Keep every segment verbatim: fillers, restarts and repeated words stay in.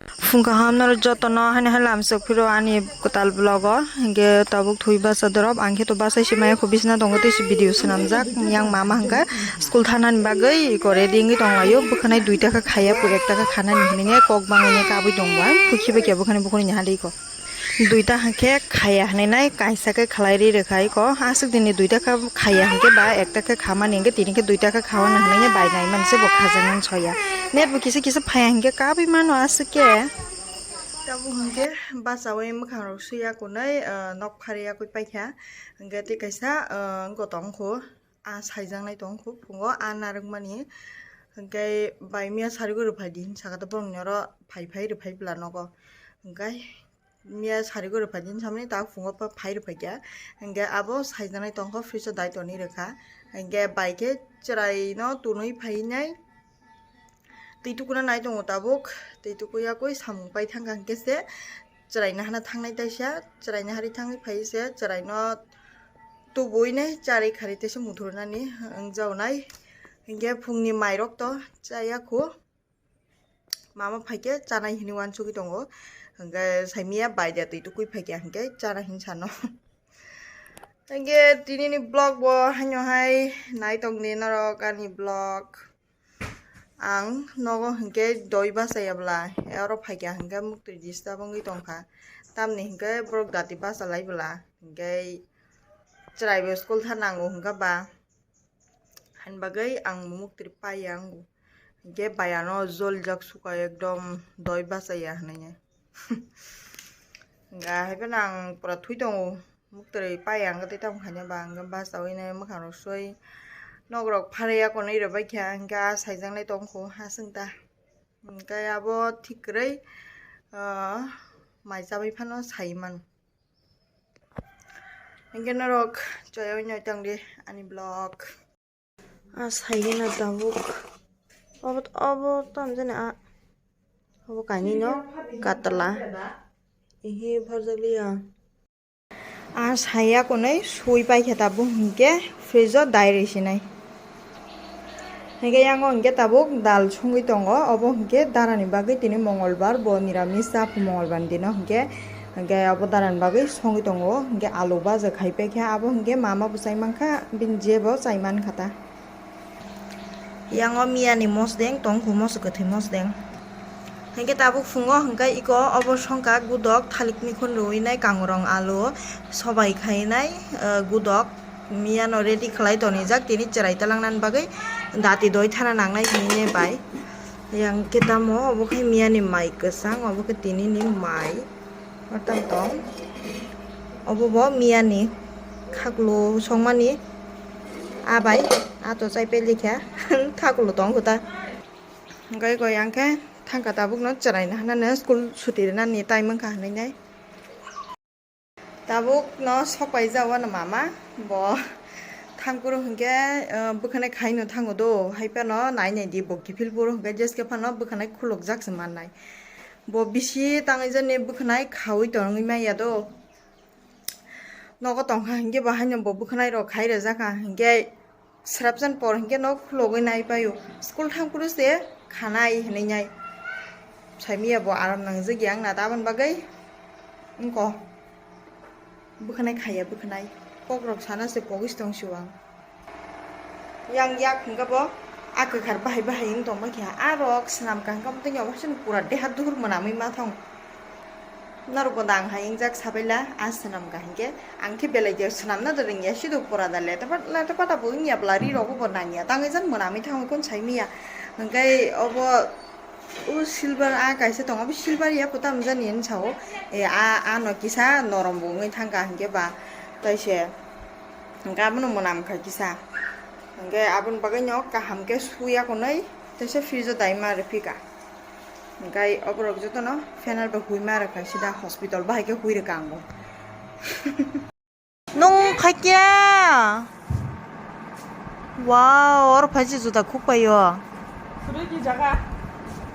Phung kaham norok jotono haino hai lamsok phiro ani kwtal vlog o. Hinkhe tabuk thwi basa dorop, ang khe to bachai se maya kho bisna tongo, tei se video swnamjak. Yang mama hinkhe school thanani bagwi iko ready wngwi tonglaio. Bwkhanai duita khe khaiya, pui ekta khe khanani hinwi kok bangwi kabui tongo. Phuki bai khe bwkhani bukhuni ni hadi iko. Duita hinkhe khaiya hinwi nai kaisa khe khlai ri rwkha iko. Aswk dini duita khe khaiya hinkhe ba ekta khe khamani hinkhe tini khe duita khe khawana hinwi bai nai manse bo khajaknani soya. Net bo kisa kisa phaiya hinkhe kabui mano aswk khe. Tabuk hinkhe bachaui mwkhang rok suiya kunui, ah, nok phariya kui paikha. Hinkhe tei kaisa, ah, wngkha tongkhu, ah, saijaknai tongkhu phungo ah narwkmani. Hinkhe bai miya sari guru phaidi hinwi sakha borokni oro phai phai rwphai bwla nogo. Hinkhe miya sari guru phaidi hinwi samani tak phungo phai rwphaikha. Hinkhe abo saijaknai tongkha fridge o dai tonwi rwkha. Hinkhe bai khe chwraino tunui phainai. Twi tukuna nai tongo tabuk, twi tukuya koi samung pai thangkha hinkhe se chwraino hana thangnai taisa, chwraino hari thangwi phai se chwraino tubui nai charwi kharwi teisa muthurunani wngjago nai. Hinkhe phungni mairok to chaya khu, mama phaikhe chanai hinwi uansugwi tongo, hinkhe saimanya bai de twi tukui phaikha hinkhe chana hinwi sano. Hinkhe tinini vlog bo haino hai nai tongdi norok ani vlog. Ang nogo hinkhe doi bachaya bwla, oro phaikha hinkhe muktwi disturb wngwi tongkha. Tamni hinkhe borok dati bachalai bwla, hinkhe chwraibo school tha nango hinkhe ba, haini bagwi ang muktwi paiya wngo. Hinkhe bai ano jolijak sukha ekdom doi bachaya hinwi. Hinkhe haiphano ang pura thwi tongo. Muktwi pai ang tei tamo khaina ba ang bachaui nai mwkhang rok sui nok rok pharwi ya konwi rwbaikha hinkhe ah saijaknai tongkhu aswk ta hinkhe abo thik kwrwi, ah, mai chabai phano sai mano hinkhe norok choyaui nai tongdi ani vlog. Ah, saigena tabuk. Obo, obo tamo jani ah. Obo kainwino katla. Ehe, pharjakliya. Ah, saiya konwi sui paikha tabuk hinkhe fridge o dai rwsinai. Hinkhe yango hinkhe tabuk dal songwi tongo. Obo hinkhe darani bagwi tini mongolbar, bo niramis cha phu mongolbar ni dino hinkhe. Hinkhe abo darani bagwi songwi tongo. Hinkhe alu baja khai paikha. Abo hinkhe mama bo chai mankha, bini jebo chai mankha ta. Yango miyani mosdeng tongkhu, moso kwthwi mosdeng. Hinkhe tabuk phungo hinkhe iko obo songkha gudok thalik mikhun rwui nai, kangurong alu sobai khai nai, eh, gudok miyano ready khlai tonijak tini chwrai talangnani bagwi dati doi thana nangnai hinwi nai bai. Yang khe tamo obo khe miyani mai kwchang, obo khe tinini mai. Matang tong. Obo bo miyani khaklo songmani. Abai, ato chai pelikha. Khaklo tong khuta. Gai goi ang khe thangka tabuk no chwraina hanane school suti rwnani time wngkha hinwi nai. Tabuk no sok paijak wano mama. Bo thangkuru hinkhe, uh, bwkhanai khaino thango do. Hai phano nai nai di bo kiphil boro hinkhe jeske phano bwkhanai khulukjak se mannai. Bo bisi tangwi jani bwkhanai khaui tongwi manya do. Nogo tongkha hinkhe bo haino bo bwkhanai rok khai rwjakha hinkhe srapjani por hinkhe nok khulogwi nai paio. School thangphuru se khanai hinwi nai. Saimanya bo aram nangjak ya wngna taboni bagwi wngkha. Bwkhanai khaiya bwkhanai. Kokrok sana se pogis tong siwang. Yang yak hwnkhe bo a kwkhar bahai bahai wng tongma khe a rok swnam kaham khe tei obo haino pura deha duhur mwnamwi ma thang. Norok bo nang hai wngjak sabaila a swnam kaham khe ang khe belai de swnamna da rwngya sido pura da leta pata bo wngya bwla ri rok bo nangya tangwi jan mwnamwi thangwi kun saimanya hwnkhe obo. O silver a kaisa tongo, obo silver ya kwtal jani hinwi sao. E, a, ano kisa norom bo wngwi thangkha hinkhe ba, tei se hinkhe abono mwnam kha kisa. Hinkhe aboni bagwi no kaham khe suya konwi teisa fridge o daima rwphika. Hinkhe oborok jotono final bai huima rwkha sida hospital bahai khe hui rwkha ang bo. Nung phaikya? Wow, oro phaikhe juda khukpaio.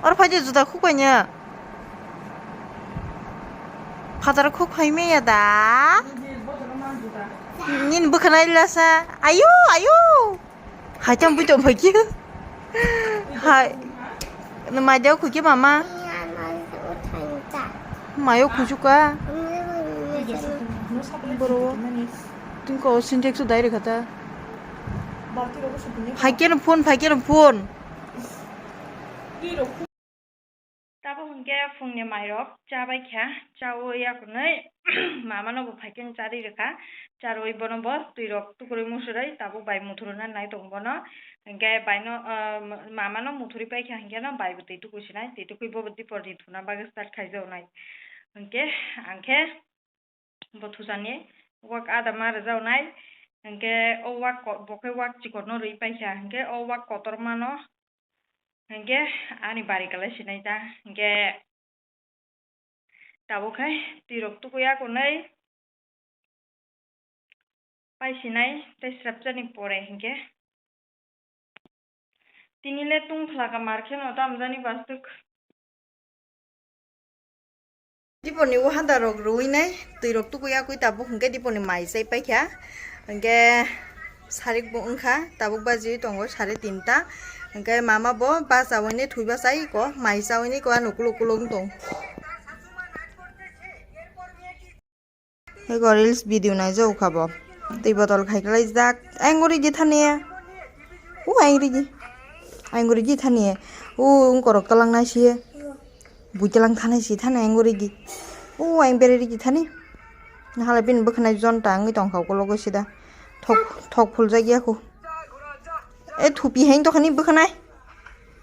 Oro phaikhe juda khukpaino. Phataro khukphai manya da? Nini bwkhanai lasa. Ayo, ayo. Hai tang bui tong phaikhe. Hai. Mai deo khuikhe mama. Mayo kuchuka. Boro. Tingko Sintex o dai rekha ta. Phaikeno phone, phaikeno phone. Tabuk hwnkhe phungni mairok chabai kha, chaui yakunui mamano bo phaikhe charwi rwkha, charwi bono bo twirok tukurui musurui tabuk bai muthuruna nai tongo bono, hwnkhe baino, ah, mamano muthurui paikha hwnkhe no bai bo twi tukui sinai, twi tukui bo diporni thuna bagwi start khaijaknai, hwnkhe ang khe. Bo thusani wak ada ma rwjaknai, hwnkhe o wak ko-, bo khe wak chikorno rwi paikha, hwnkhe o wak kotormano, hwnkhe ani bari kwlai sinai ta, hwnkhe tabuk khe twirok tukuya kunui paisinai tei srapjani pore hwnkhe. Tini le tungphla ka mar kheno tamo jani baswk. Diponi o hada rok rwui nai, twi rok tukui yakui tabuk hwnkhe diponi mai chai paikha. Hwnkhe sarik bo wngkha, tabuk bajiui tongo sare tinta. Hwnkhe mama bo bachaui nai thwi bachai ko, mai chaui nai ko, ano kuluk kuluk wng tong. Ego reels video naijak kha bo. Twi botol khai kwlai jak. Ang uri di thani. U ang uri di. Ang uri di thani. U ungkorok twlang nai si. Bui twlang thani si thani ang uri di. U ang beri ri di thani. Nahala bin bwkhanai jonta wngwi tongkha ukolog sida. Thok, thok phul jak ya khu. E thupi hai tongkha ni bwkhanai.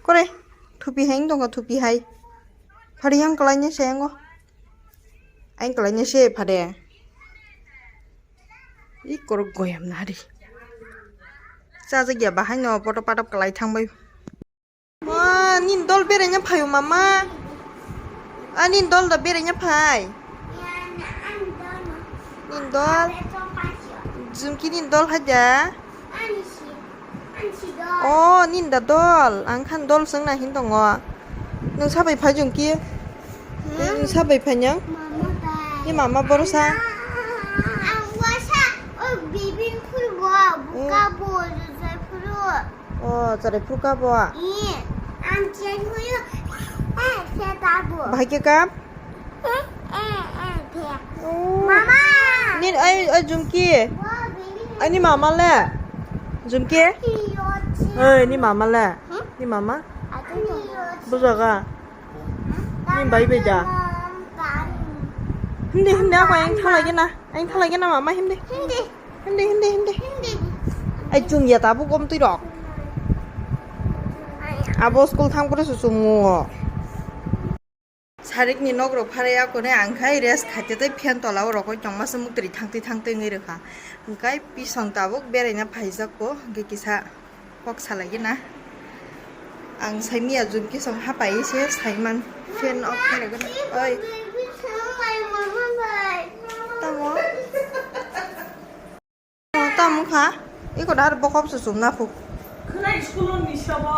Kore. Thupi hai tongkha thupi hai. Phari yang kwlai ni se ango. Ang kwlai ni se phade. I korok goyam na hari. Chajak ya bahai no poto patap kwlai thang bai. Ma, nin dol beraina phaio mama. A nin dol da beraina phai. Nin dol. Jumki nin dol haja. Oh, nin da dol. Ang khan dol swngna hin tongo. Nwng sabai phai jumki? Hmm? Nwng sabai phai nyang? Mama bai. Ni mama borosa? Ang wasa, oh, bibin phuru bo, buka bo, jai phuru. Oh, chare phuru ka bo? Ih, ang chen huyu, eh, se ta bo. Bahai ke kam? Eh, eh, eh, the. Oh. Mama! Nin, ai, ai, Jumki. Ani mama le? Jumki? Oi, ni mama le? Hmm? Ni mama? Bujaga? Ni bai bai da? Hindi, hindi, ako ang thalai gina. Ang thalai gina, mama, hindi. Hindi. Hindi, hindi, hindi. Hindi. Ai, chung ya, tabuk om twi rok. Abo school thang pore su chung mo. Sarikni nok rok pharai akone ang khai rest khaite tei fan tola o rokoi tongma se muktri thangtwi thangtwi wngwi rwkha. Hwnkhe pisong tabuk beraina phaijak ko, hwnkhe kisa kok salai gina. Ang sai miya jumki song hapai se saiman fan off khairok gana. Oi. Tamo? Tamo kha? Iko dar bokop se chumna phu. Khwnai school ni sabo.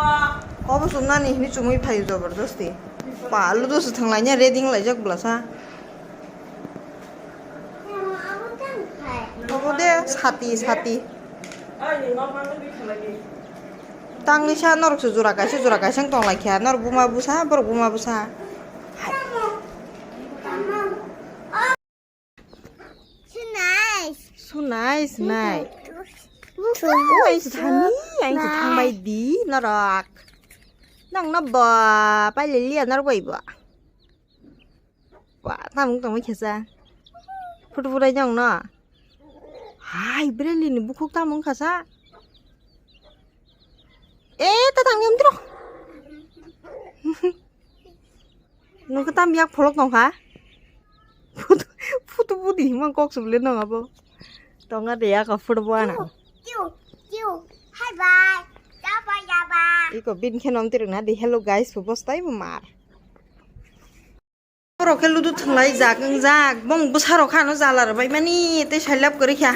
Kobo chumna ni hini chumui phaio jabardasti. Pa ludo se thanglai nya ready laijak blasa. Obo de sati, sati. Tangwi sa norok se jora kaisa, jora kaisa wng tong lai kha. Norok buma busa, borok buma busa. Hai. So nice. So nice, nai. Uai se thani, ai se thangbai di norok. Nang no ba, pai lili ya norok bai ba. Wa, tamung tongwi khesa. Photo photo jong no. Hai, Bradley ni bukhuk tamung khasa. Eh, ta tang yam tro. Nung tam yak pholok tong kha. Photo, photo budi himang kok suble nang abo. Tonga de yak photo bo ana. Kiu, kiu, kiu. Hai bai. Jaba, jaba. Iko bin khe nom tiruk na di. Hello guys, bu bostai bu mar. Borok khe ludu thwnglai jak wngjak, bong bwsarok kha ano jala rwbaimani tei sailab kwrwi kha.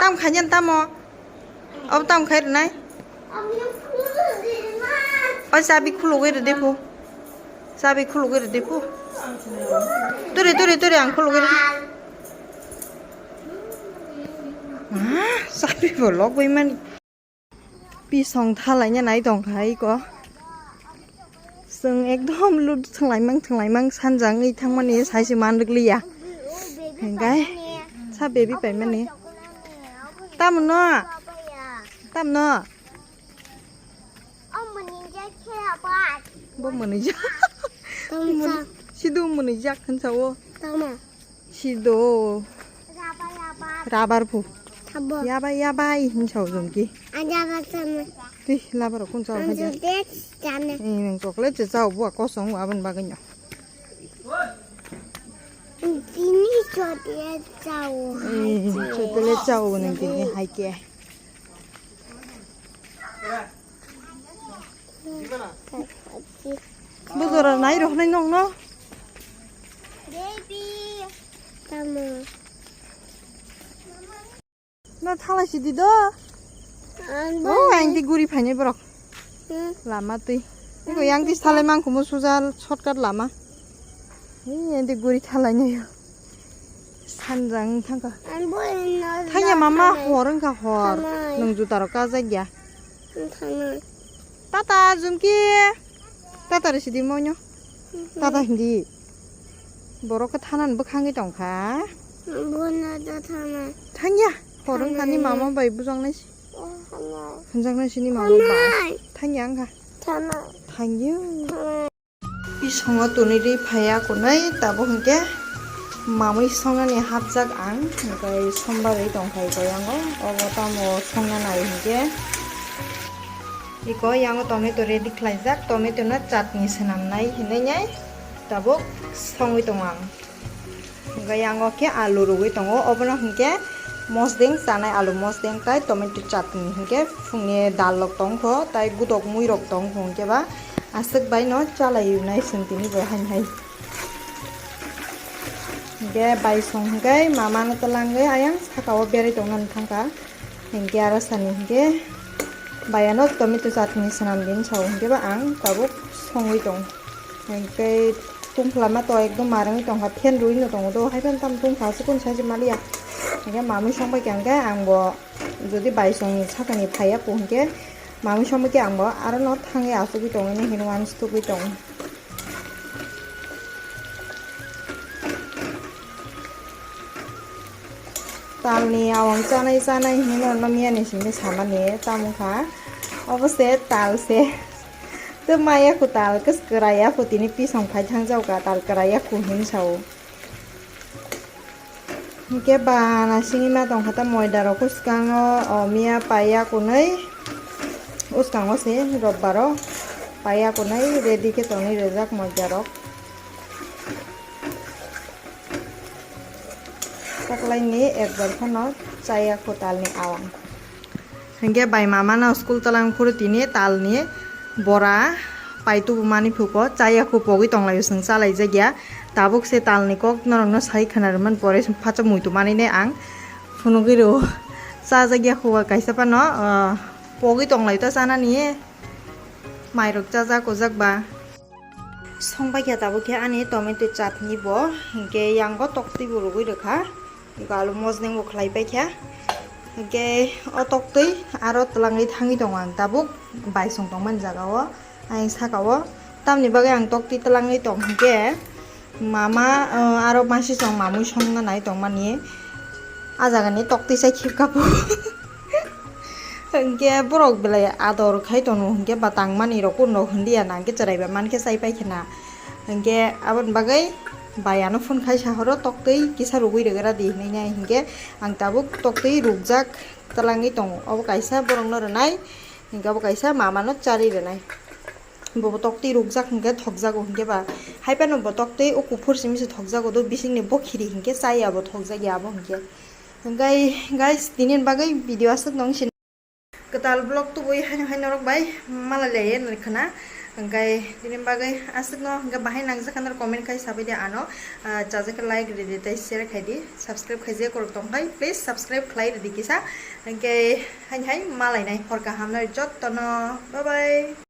Tam khainani tamo? Abo tam khai rwnai? O chabi khulugwi rwdi phu. Chabi khulugwi rwdi phu. Turi, turi, turi, ang khulugwi rwdi. Ah, chabi bo logwi mani. Pisong thalaina nai tongkha iko. Chwng ekdom ludu thwnglaimang thwnglaimang sanjak wngwi thangmani saisi manrwkliya. Hingkai sa baby paimani. Tamo no? Tamo no? Bo mwnwijak. Sido mwnwijak hwnsa o. Sido. Rabar phu. Yabai yabai hinsa o jomki. Twi labar kun chao haja. Nang chocolate se chao bua kosong abon bagwi no. Tini chocolate chao. Chocolate chao nang tini hai ke. Bujora nai rok nai nong no. Baby. Tamo. No thalai si di do. Ang Oh, ang di guri phainai borok. Hmm. Lama twi. Iko yang di salai mang kumu suja shortcut lama. Ni yang di guri thalai nai. Sanjang thangka. Ang bo no Thangya mama thalai. Hor wngkha hor. Thalai. Nung juta rok kajak ya. Thalai. Tata jumki. Tata risi di monyo. Tata hindi. Borok khe thanani bwkhangwi tongkha. Bono da thana. Thangya. Hor wngkha ni Thana. Mama bai bujaknai si. Oh, thana. Hwnjaknai sini mama Thana. Bai. Thangya wngkha. Thana. Thangya. Thana. Bisongo tuni ri phaiya kunai tabuk hinkhe mamwi songnani hapjak ang. Hinkhe sombar ri tongkha iko yango. Obo tamo songna nai hinkhe. Iko yango tomato ready khlaijak. Tomato no chutney swnamnai hinwi nai tabuk songwi tongo ang. Hingke yango khe alu rwgwi tongo, obono hingke mosdeng chanai alu mosdeng tai tomato chutney hingke phungni dal rok tongkho tai gudok mui rok tongkho hingke ba aswk bai no chalai nai chwng tini bo haini hai. Hingke bai song hingke mama no twlangwi ayang saka o berai tongna thangkha hingke aro sani hingke bai ano tomato chutney swnam din sao hingke ba ang tabuk songwi tong. Hingke tungphla ma to ekdom marwngwi tongkha, fan rwino tongo do, hai phano tamo tungphla se kunu sai se maliya. Hingke mamwi songbai kha hingke ang bo jodi bai song sakani phaiya po hingke mamwi songbai khe ang bo aro no thangwi achugwi tongo, hinwi uansukgwi tongo. Talni awang chanai chanai hinwi norokno miyani simi samani tamo kha. Obo se tal se. Tei maya kho tal kwrai ya kho tini pisong phai thang jao ka tal kwrai ya kho hin sao. Hingke bana sini ma tong kha ta moida rok bwskango o miya paiya kunui bwskango se robbaro paiya kunui ready khe tonwi rijak moida rok. Taklaini ekbar phano chaya kho talni awang. Hingke bai mama no school tolang phuru tini talni bora pai tubu mani phuko chaya kho pogwi tonglaio chwng chalai jakya. Tabuk se talni kok norokno sai khwna rwmani pore phacha muitu manwi nai ang phunugwi rwo. Chajakya kho kaisa phano, ah, pogwi tonglaio ta chanani mairok chajak ojak ba. Songbai kha tabuk khe ani tomato chutney bo, hinkhe yango toktwi bo rwgwi rwkha, alu mosdeng bo khlai paikha, hinkhe o toktwi aro twlangwi thangwi tongo ang tabuk bai song tongmani jaga o, ayang saka o tamni bagwi ang toktwi twlangwi tong hinkhe mama, uh, aro masi song mamwi songna nai tongmani, a jagani toktwi chai khibkha po. Hwnkhe borok belai ador khai tono hwnkhe ba tangmani rok kunu hindiya na hwnkhe chwrai ba mankhe chai paikhe na. Hwnkhe aboni bagwi bai ano phone khai sahoro toktwi kisa rwgwi rwgra di hinwi nai hwnkhe ang tabuk toktwi rukjak twlangwi tongo. Obo kaisa borokno rwnai hwnkhe obo kaisa mamano charwi rwnai. Bo bo toktwi rukjak hwnkhe thokjago hwnkhe ba hai phano bo toktwi o kuphur simi se thokjago do bisingni bo khiri hwnkhe chaya bo thokjakya abo hwnkhe. Hwnkhe guys, tini bagwi video aswk nung sin kwtal vlog tubui haino hai norok bai malai lai nai khwna. Hwnkhe tini bagwi aswk no hwnkhe bahai nangjakha norok comment khai sabai di ano, ah, chajak khe like ridi tei share khai di, subscribe khai je korok tong khai please subscribe khlai ridi kisa. Hwnkhe hai hai malai nai hor kaham nai jotto no, bye bye.